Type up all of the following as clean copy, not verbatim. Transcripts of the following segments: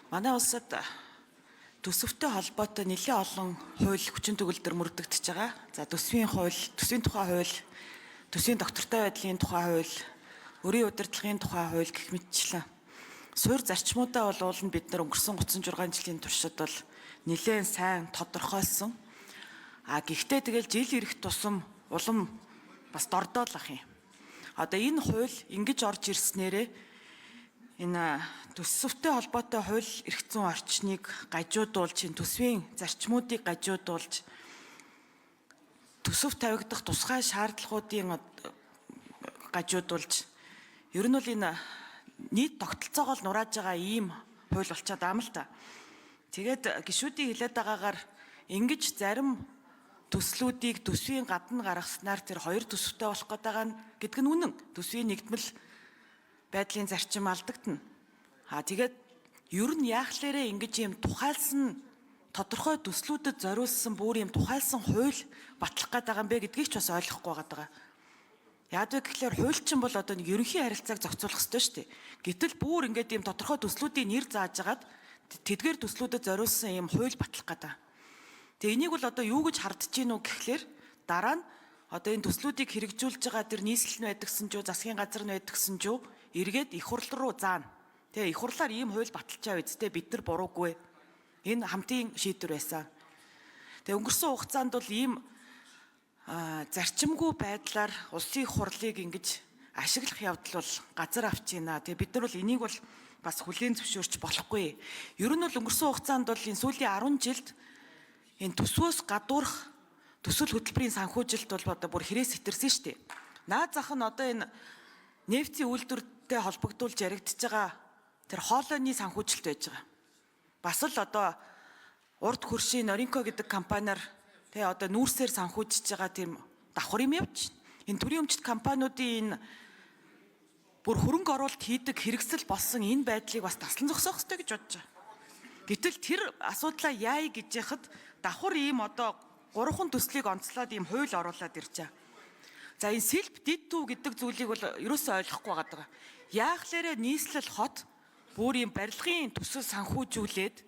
Манай улсад төсөвтэй холбоотой нэлээд олон хууль хүчин төгөлдөр мөрдөгдөж байгаа. За төсвийн хууль, төсвийн тухай хууль, төсвийн доктортой байдлын тухай хууль, өрийн удирдлагын тухай хууль гэх мэтчлэн. Суурь зарчмуудаа бол уул нь бид нар өнгөрсөн 36 жилийн туршид бол нэлээд сайн тодорхойлсон. А гэхдээ тэгэл жил ирэх тусам улам бас дордоол ах юм. Одоо энэ хууль ингэж орж ирснээрээ энэ төсөвтэй холбоотой хууль эрх зүйн орчныг гажуудуулж, энэ төсвийн зарчмуудыг гажуудуулж, төсөв тавигдах тусгай шаардлагуудын гажуудуулж, ер нь бол энэ нийт тогтолцоогоо л нурааж байгаа ийм хууль болчиход байгаа юм л та. Тэгээд гишүүдийн хэлээд байгаагаар ингэж зарим төслүүдийг төсвийн гадна гаргаснаар тэр хоёр төсөвтэй болох гээд байгаа гэдэг нь үнэн. Төсвийн нэгдмэл байдлын зарчим алдагдана. А тэгээд ер нь яахлаарэ ингэж юм тухайлсан тодорхой төслүүдэд зориулсан бүр юм тухайлсан хууль батлах гээд байгаа юм бэ гэдгийг ч бас ойлгохгүй байгаа. Яг вэ гэхлээр хуульчин бол одоо нэг ерөнхий харилцааг зохицуулах ёстой шүү дээ. Гэтэл бүр ингээд ийм тодорхой төслүүдийн нэр зааж агаад тэдгээр төслүүдэд зориулсан ийм хууль батлах гээд байгаа. Тэгээ энийг бол одоо юу гэж хардж гин үү гэхлээр дараа нь одоо энэ төслүүдийг хэрэгжүүлж байгаа тэр нийслэл нь байдагсан ч юу, засгийн газар нь байдагсан ч юу эргээд их хурл руу заана. Тэгээ их хурлаар ийм хууль баталчаа үсттэй бид нар буруугүй. Энэ хамтын шийдвэр байсан. Тэгээ өнгөрсөн хугацаанд бол ийм зарчимгүй байдлаар улсын их хурлыг ингэж ашиглах явдал бол газар авч байна. Тэгээ бид нар бол энийг бол бас хүлээн зөвшөөрч болохгүй. Ер нь бол өнгөрсөн хугацаанд бол энэ сүүлийн 10 жилд энэ төсвөөс гадуурх төсөл хөтөлбөрийн санхүүжилт бол одоо бүр хэрээс сэтэрсэн шүү дээ. Наад зах нь одоо энэ нефтийн үйлдвэртэй холбогдуулж яригдж байгаа тэр хоолойны санхүүжилт байж байгаа. Бас л одоо урд хөршийн Норинко гэдэг компаниар тэгээ одоо нүүрсээр санхүүжиж байгаа тийм давхар юм явж. Энэ төрийн өмчт компаниудын энэ бүр хөрөнгө оруулалт хийдэг хэрэгсэл болсон энэ байдлыг бас таслан зогсоох ёстой гэж бодож байгаа. Гэтэл тэр асуудлаа яая гэж яхад давхар ийм одоо гурван төслийг онцлоод ийм хууль оруулаад ирж байгаа. За энэ сэлб дид төв гэдэг зүйлийг бол ерөөсөө ойлгохгүй байгаа. Яахлаарэ нийслэл хот бүр ийм барилгын төсөл санхүүжүүлээд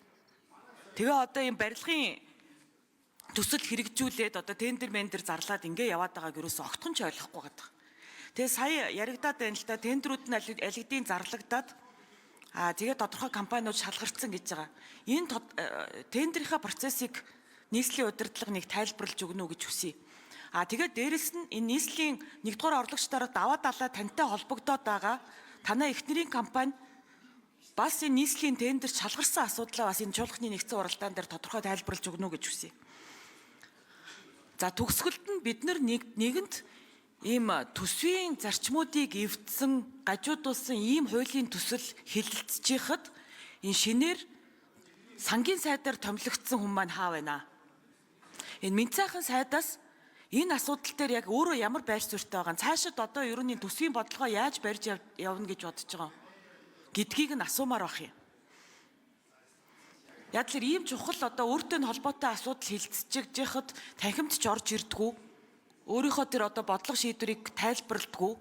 тэгээ одоо ийм барилгын төсөл хэрэгжүүлээд одоо тендер мендер зарлаад ингээ яваад байгааг ерөөсөө огтхон ч ойлгохгүй байгаа. Тэгээ сая яригадаад байна л да, тендерүүд нь алигдын зарлагдаад тэгээ тодорхой компаниуд шалгарсан гэж байгаа. Энэ тендерийнхаа процессыг нийслэлийн удирдлага нэг тайлбарлаж өгнө үү гэж хүсье. А тэгээд дээрэс нь энэ нийслэлийн нэгдүгээр орлогч дараа даваа далаа тантай холбогдоод байгаа танай эхнэрийн компани бас энэ нийслэлийн тендер шалгарсан асуудлаа бас энэ чуулганы нэгдсэн уралдаан дээр тодорхой тайлбарлаж өгнө үү гэж хүсье. За төгсгөлд нь бид нар нэгэнт ийм төсвийн зарчмуудыг эвдсэн, гажуудуулсан ийм хуулийн төсөл хэлэлцэж байхад энэ шинээр сангийн сайдаар томилогдсон хүн маань хаа байна? Энэ Минцайхан сайдаас энэ асуудал дээр яг өөрөө ямар байр суурьтай байгаа нь цаашид одоо ер нь төсвийн бодлогоо яаж барьж явна гэж бодож байгаа гэдгийг нь асуумаар байх юм. Яг л ийм чухал одоо өөртөө нь холбоотой асуудал хилцэж яхад танхимд ч орж ирдгүү. Өөрийнхөө тэр одоо бодлого шийдвэрийг тайлбарладгүй.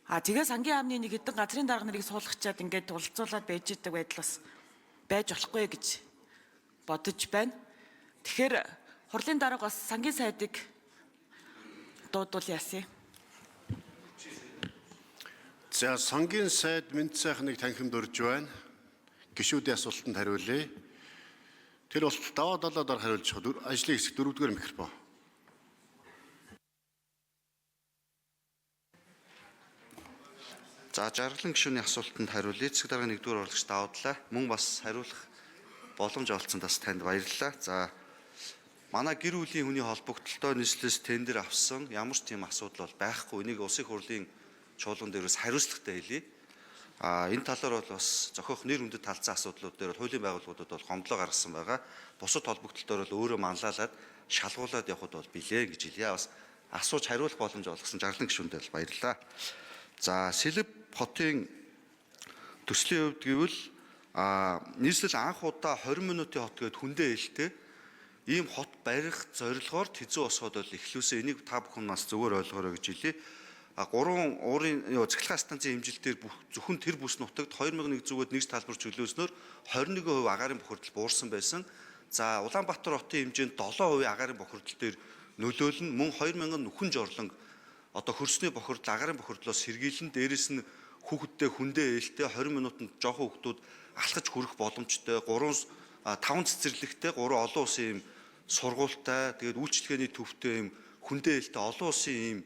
А тэгээ сангийн яамны нэг хэдэн газрын дарга нарыг суулгачаад ингээд тулцуулаад байж идэг байдал бас байж болохгүй гэж бодож байна. Тэгэхээр хурлын дарга бас сангийн сайдыг дуудвал яасан. За сангийн сайд Минцайхныг танхимд урьж байна. Гишүүдийн асуултанд хариулъя. Тэр болтол даваа далаа дараа хариулж байгаа. Ажлын хэсэг дөрөвдүгээр микрофон. За жаргалан гишүүний асуултанд хариулъя. Засаг даргын нэгдүгээр орлогч даваадлаа. Мөн бас хариулах боломж олдсонд бас танд баярлалаа. За манай гэр бүлийн хүний холбогдлолтой нийслэлээс тендер авсан ямар ч тийм асуудал бол байхгүй. Энийг улсын хурлын чуулган дээрээс хариуцлагатай хэлье. А энэ талаар бол бас зохиох нэр хүндэт талцсан асуудлууд дээр бол хуулийн байгууллагуудад бол гомдлоо гаргасан байгаа. Бусад холбогдлолтоор бол өөрөө манлайлаад шалгуулад явхад бол билээ гэж хэлье. Бас асууж хариулах боломж олгосон жаргалан гишүүндээ бол баярлалаа. За Сэлб хотын төслийн хувьд гэвэл нийслэл анх удаа 20 минутын хот гээд хүндээ хэлтэй ийм хот барих зорилгоор тэзүү босгоод бол эхлүүлсэн. Энийг та бүхэн бас зөвөр ойлгоорой гэж хэлье. 3 уурын цахилгаан станцын хэмжилт дээр бүх зөвхөн тэр бүс нутагт 2100-д нэгж талбар чөлөөснөөр 21% агаарын бохирдол буурсан байсан. За Улаанбаатар хотын хэмжээнд 7% агаарын бохирдол дээр нөлөөлнө. Мөн 2000 нүхэн жорлон одоо хөрсний бохирдол, агаарын бохирдлоос сэргийлэн, дээрэс нь хүүхэдтэй хүндээ ээлтэй 20 минутанд жоохон хүүхдүүд алхаж хүрэх боломжтой 3 5 цэцэрлэгтэй 3 олон улсын юм сургуультай, тэгээд үйлчилгээний төвтэй юм хүндээ ээлтэй олон улсын юм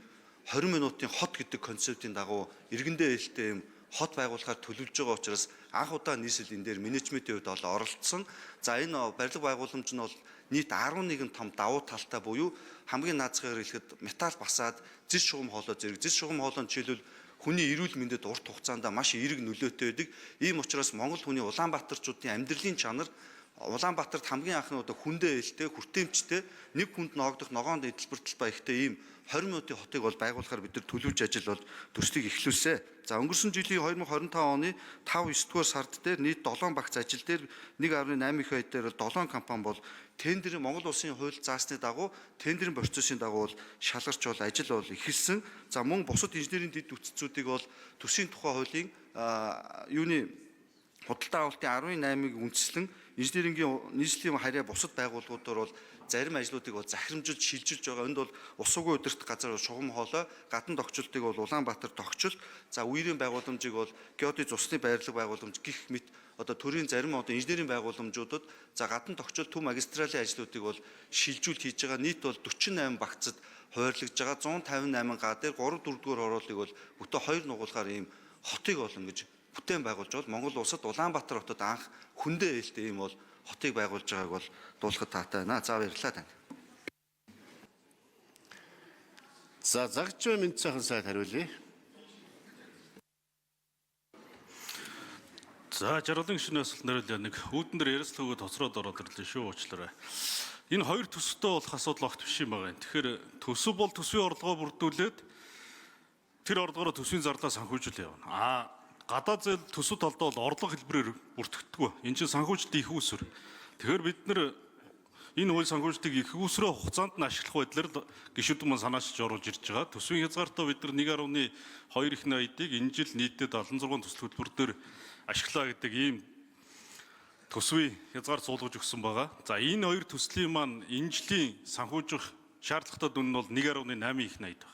20 минутын хот гэдэг концептын дагуу иргэндээ ээлтэй юм хот байгуулахаар төлөвлөж байгаа учраас анх удаа нийслэл энэ дээр менежментийн хувьд бол оролцсон. За энэ барилга байгууламж нь бол нийт 11 том давуу талтай буюу хамгийн наазахаар хэлэхэд металл басаад зэс шугам хоолой зэрэг. Зэс шугам хоолой нь жишээлбэл хүний эрүүл мэндэд урт хугацаанд маш эерэг нөлөөтэй байдаг. Ийм учраас Монгол хүний Улаанбаатарчуудын амьдралын чанар Улаанбаатарт хамгийн анхны удаа хүндээ ээлтэй, хүртээмжтэй, нэг хүнд ноогдох ногоон эдэлбэр талбай ихтэй ийм 20 минутын хотыг бол байгуулахаар бид нар төлөвлөж ажил бол төслийг эхлүүлсэн. За өнгөрсөн жилийн 2025 оны 5 9 дугаар сард дээр нийт 7 багц ажил дээр 1.8 их ая дээр бол 7 компани бол тендерийн Монгол улсын хууль заасны дагуу тендерийн процессын дагуу бол шалгарч бол ажил бол эхэлсэн. За мөн бусад инженерийн дэд бүтцүүдийг бол төсвийн тухай хуулийн юуны худалдаа авалтын 18-ыг үндэслэн инженерингийн нийслэлийн харьяа бусад байгууллагуудаар бол зарим ажлуудыг бол захирамжилж шилжилж байгаа. Энд бол ус угийн удирдах газар шугам хоолой, гадна тогтчлтыг бол Улаанбаатар тогтчлт, за үерийн байгууламжийг бол геодез усны байрлал байгууламж гих мэт одоо төрийн зарим одоо инженерийн байгууламжуудад за гадна тогтчол төв магистралийн ажлуудыг бол шилжүүлэлт хийж байгаа. Нийт бол 48 багцад хуваарлагдж байгаа 158 га дээр 3 4 дугаар хорооллыг бол бүтэн 2 нугуулгаар ийм хотыг бол ингэж бүтээн байгуулж бол Монгол улсад Улаанбаатар хотод анх хүндээ ээлтэй ийм бол хотыг байгуулж байгааг бол дуулахад таатай байна. За баярлалаа танд. За Загжвай мэнд сайхан сайд хариулъя. За жаргалан гишүүний асуулт хариулъя. Нэг үүдэн дээр ярилцлага өгөөд хоцроод ороод ирлээ шүү уучлаарай. Энэ хоёр төсөвтэй болох асуудал огт биш юм байгаа юм. Тэгэхээр төсөв бол төсвийн орлогоо бүрдүүлээд тэр орлогоороо төсвийн зарлаа санхүүжүүл явна. А гадаад зээл төсөв талдаа бол орлого хэлбэрээр бүртгэдэггүй. Энэ чинь санхүүжилт их үүсвэр. Тэгэхээр бид нэр энэ хууль санхүүжилтийг их үүсрээ хугацаанд нь ашиглах байдлаар л гишүүд маань санаачилж оруулж ирж байгаа. Төсвийн хязгаартаа бид нар 1.2 их 80-ыг энэ жил нийтдээ 76 төсөл хөтөлбөр дээр ашиглаа гэдэг ийм төсвийн хязгаар суулгаж өгсөн байгаа. За энэ хоёр төслийн маань энэ жилийн санхүүжих шаардлагатай дүн нь бол 1.8 их 80 байна.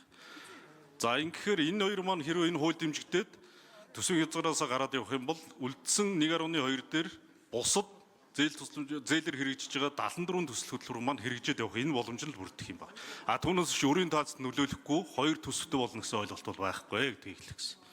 За ингэхээр энэ хоёр маань хэрвээ энэ хууль дэмжигдээд төсвийн хязгаараасаа гараад явах юм бол үлдсэн 1.2 дээр бусад зээл тусламж зээлэр хэрэгжиж байгаа 74 төсөл хөтөлбөр маань хэрэгжээд явах энэ боломж нь л бүрдэх юм байна. А түүнээс биш өрийн таацд нөлөөлөхгүй хоёр төсөвтэй болно гэсэн ойлголт бол байхгүй гэдгийг хэлэх гэсэн.